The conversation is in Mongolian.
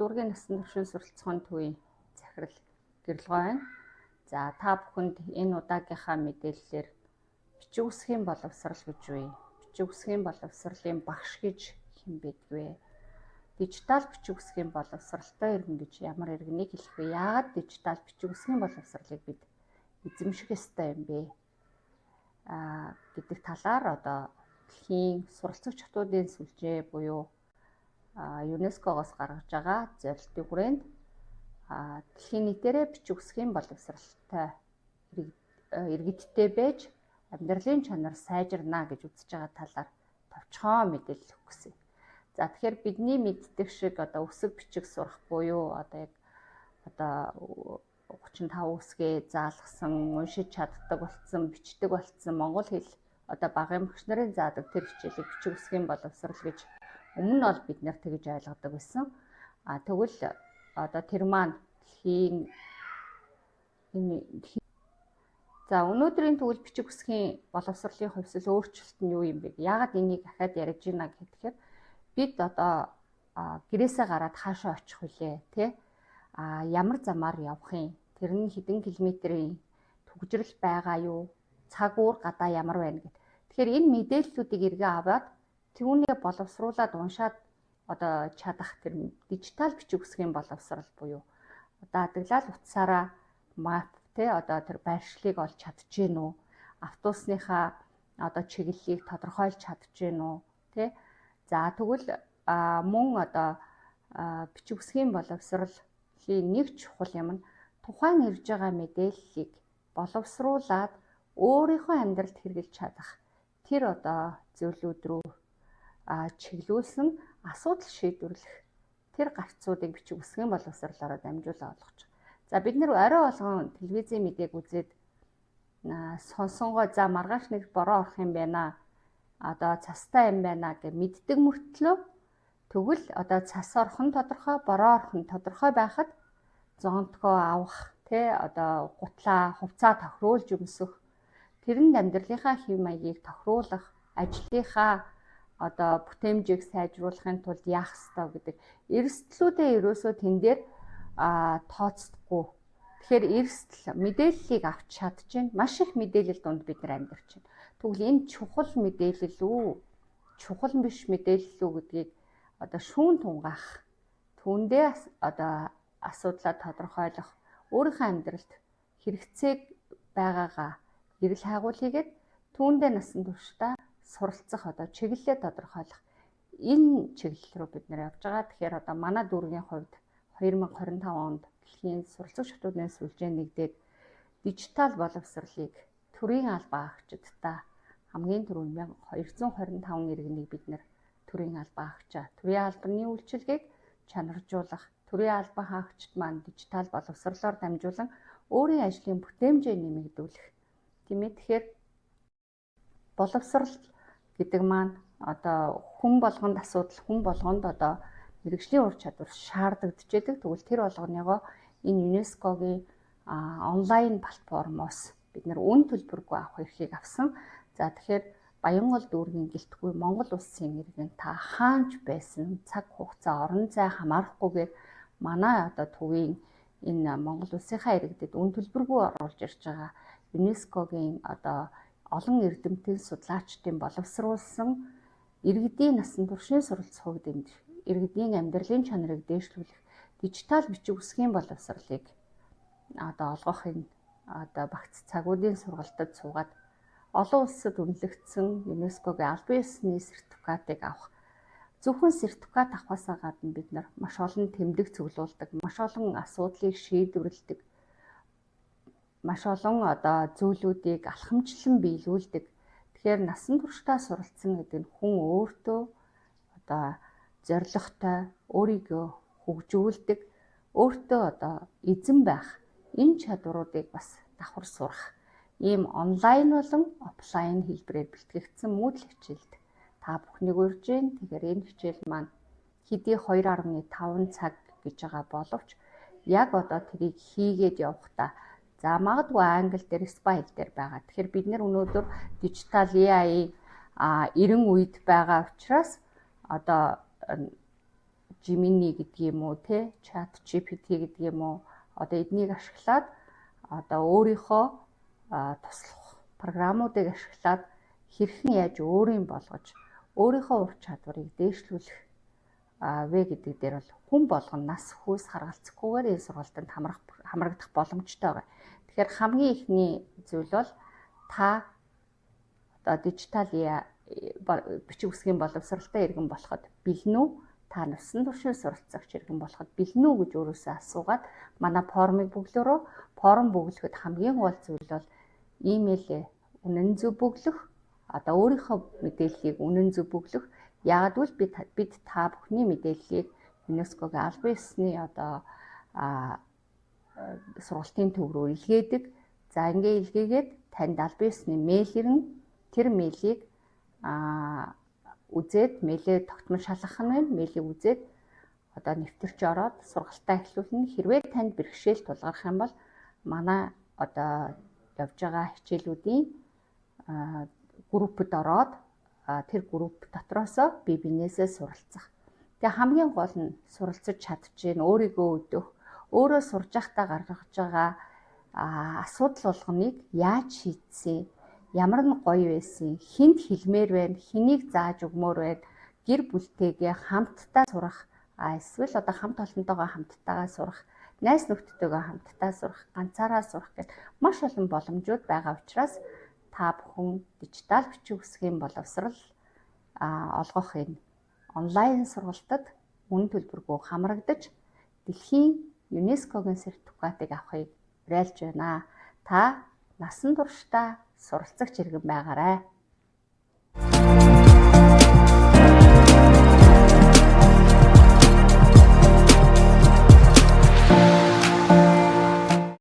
дүүргийн насан туршийн суралцахын төвийн захирал Гэрэлгоо байна. За та бүхэнд энэ удаагийнхаа мэдээллээр бичиг үсгийн боловсрал гэж юу вэ? Бичиг үсгийн боловсролын багш гэж хэн байдг вэ? Дижитал бичиг үсгийн боловсралтай иргэн гэж ямар иргэнийг хэлэх вэ? Яагаад дижитал бичиг үсгийн боловсролыг бид эзэмших ёстой юм бэ? Гэдэг талаар одоо дэлхийн суралцагч хотуудын сүлжээ буюу ЮНЕСКОгоос гаргаж байгаа зорилтын хүрээнд дэлхийн нийтээрээ бичиг үсгийн боловсралтай иргэдтэй байж амьдралын чанар сайжирна гэж үзэж байгаа талаар товчхон мэдээлэл өгөх гэсэн. За, тэгэхээр бидний мэддэг шиг одоо үсэг бичиг сурах буюу одоо яг одоо 35 үсгээ заалгасан, уншиж чаддаг болцсон, бичдэг болцсон монгол хэл одоо багын багш нарын заадаг тэр хичээлийг бичиг үсгийн боловсрал гэж өмнө нь бол бид нэр тэгж ойлгодог байсан. А тэгвэл одоо тэр маань дэлхийн энэ. За, өнөөдрийн тэгвэл бичиг үсгийн боловсролын хувьсэл өөрчлөлт нь юу юм бэ? Яагаад энийг дахиад ярьж байна гэхээр бид одоо гэрээсээ гараад хаашаа очих вүлээ, тэ? А ямар замаар явах юм? Тэр нь хэдэн километрийн түгжрэл байгаа юу? Цаг уур гадаа ямар байна гэд. Тэгэхээр энэ мэдээллүүдийг эргээ аваад түүнээ боловсруулад уншаад одоо чадах тэр дижитал бичиг үсгийн боловсрал буюу одоо адаглал утсаараа map, те, одоо тэр байршлыг олж чадаж гин үү? Автобусныхаа одоо чиглэлийг тодорхойлж чадаж гин үү? Тэ? За, тэгвэл мөн одоо бичиг үсгийн боловсролын нэг чухал юм нь тухайн ирж байгаа мэдээллийг боловсруулад өөрийнхөө амьдралд хэрэглэж чадах тэр одоо зүйлүүд рүү чиглүүлсэн асуудал шийдвэрлэх тэр гарцуудыг бичиг үсгийн боловсролоороо дамжуулан олгож. За, бид нэр орой болгон телевизийн мэдээг үзээд сонсонгоо за маргааш нэг бороо орох юм байна. Одоо цастай юм байна гэж мэддэг мөртлөө тэгвэл одоо цас орох нь тодорхой, бороо орох нь тодорхой байхад зонтгоо авах, тэ, одоо гутлаа, хувцаа тохируулж өмсөх, тэрэнд амьдралынхаа хэв маягийг тохируулах, ажлынхаа одоо бүтээмжийг сайжруулахын тулд яах ёстой гэдэг эрсдлүүдээ ерөөсөө тэн дээр тооцдоггүй. Тэгэхээр эрсдэл мэдээллийг авч чадчихээн. Маш их мэдээлэл дунд бид нар амьдарч байна. Тэгвэл энэ чухал мэдээлэл үү, чухал биш мэдээлэл үү гэдгийг одоо шүүн тунгаах, түүндээ одоо асуудлаа тодорхойлох, өөрийнхөө амьдралд хэрэгцээг байгаагаа эрэл хайгуул хийгээд түүндээ насан туршдаа суралцах одоо чиглэлээ тодорхойлох энэ чиглэл рүү бид нэр явж байгаа. Тэгэхээр одоо манай дүүргийн хувьд 2025 онд дэлхийн суралцагч хотуудын сүлжээ нэгдээд дижитал боловсролыг төрийн албан хаагчидтай хамгийн түрүүнд 1225 иргэнийг бид нэр төрийн албан хаагчаа төрийн албаны үйлчилгээг чанаржуулах, төрийн албан хаагчид маань дижитал боловсролоор дамжуулан өөрийн ажлын бүтээмжээ нэмэгдүүлэх. Тийм ээ, тэгэхээр боловсрол гэдэг маань одоо хүн болгонд асуудал, хүн болгонд одоо мэргэжлийн ур чадвар шаардагдчихэдэг. Тэгвэл тэр болгоныгоо энэ ЮНЕСКОгийн онлайн платформоос бид нэр үн төлбөргүй авах эрхийг авсан. За, тэгэхээр Баянгол дүүргийн гэлтгүй Монгол улсын иргэн та хаанч байсан цаг хугацаа, орон зай хамаарахгүйгээр манай одоо төвийн энэ Монгол улсынхаа иргэдэд үн төлбөргүй оруулж ирж байгаа ЮНЕСКОгийн одоо олон эрдэмтэн судлаачдын боловсруулсан иргэдийн насан туршийн суралцахыг дэмжих, иргэдийн амьдралын чанарыг дээшлүүлэх дижитал бичиг үсгийн боловсролыг одоо олгох энэ одоо багц цагуудын сургалтад суугаад олон улсад үнэлэгдсэн ЮНЕСКОгийн албан ёсны сертификатыг авах. Зөвхөн сертификат авахаасаа гадна бид нар маш олон тэмдэг цуглуулдаг, маш олон асуудлыг шийдвэрлэдэг, маш олон одоо зүйлүүдийг алхамчлан биелүүлдэг. Тэгэхээр насан туршдаа суралцсан гэдэг нь хүн өөртөө одоо зоригтой, өөрийгөө хөгжүүлдэг, өөртөө одоо эзэн байх энэ чадваруудыг бас давхар сурах ийм онлайн болон офлайн хэлбэрээр бэлтгэгдсэн Moodle хичээлд та бүхнийг урьж байна. Тэгэхээр энэ хичээл маань хэдий 2.5 цаг гэж байгаа боловч яг одоо тэрийг хийгээд явахдаа за магадгүй англи дээр, испани хэл дээр байгаа. Тэгэхээр бид нэр өнөөдөр дижитал AI 90 үед байгаа учраас одоо Gemini гэдэг юм уу те, Chat GPT гэдэг юм уу, одоо эднийг ашиглаад, одоо өөрийнхөө туслах програмуудыг ашиглаад хэрхэн яаж өөрийн болгож өөрийнхөө ур чадварыг дээшлүүлэх вэ гэдэг дээр бол хүн болгон нас хүйс харгалзахгүйгээр энэ сургалтанд хамрагдах боломжтой байгаа. Тэгэхээр хамгийн эхний зүйл бол та одоо дижитал бичиг үсгийн боловсралтай иргэн болоход бэлэн үү? Та насан туршийн суралцагч иргэн болоход бэлэн үү гэж өөрөөсөө асуугаад манай формыг бөглөөрэй. Форм бөглөхөд хамгийн гол зүйл бол имэйлээ үнэн зөв бөглөх, одоо өөрийнхөө мэдээллийг үнэн зөв бөглөх. Яагаад гэвэл бид та бүхний мэдээллийг ЮНЕСКО-гийн албан ёсны одоо сургалтын төв рүү илгээдэг. За, ингээ илгээгээд танд албан ёсны мэйл ирнэ. Тэр мэйлийг үзээд, мэйлээ тогтмол шалгах нь байна. Мэйлийг үзээд одоо нэвтэрч ороод сургалтаа эхлүүлнэ. Хэрвээ танд бэрхшээл тулгарх юм бол манай одоо явж байгаа хичээлүүдийн группэд ороод тэр групп дотроосоо бие биенээсээ суралцах. Тэгээ хамгийн гол нь суралцаж чадчихээн, өөрийгөө өдөх, өөрөө сурж байхдаа гаргаж байгаа асуудал болгоныг яаж шийдсэн, ямар нь гоё байсан, хэнд хэлмээр байна, хэнийг зааж өгмөр байна, гэр бүлтэйгээ хамтдаа сурах, эсвэл одоо хамт олонтойгоо хамттайгаа сурах, найз нөхдөдтэйгөө хамтдаа сурах, ганцаараа сурах гэх маш олон боломжууд байгаа учраас та бүхэн дижитал бичиг үсгийн боловсрал олгох энэ онлайн сургалтад үнэ төлбөргүй хамрагдаж дэлхийн ЮНЕСКО-гийн сертификатыг авахыг уриалж байна. Та насан туршдаа суралцагч иргэн байгаарай.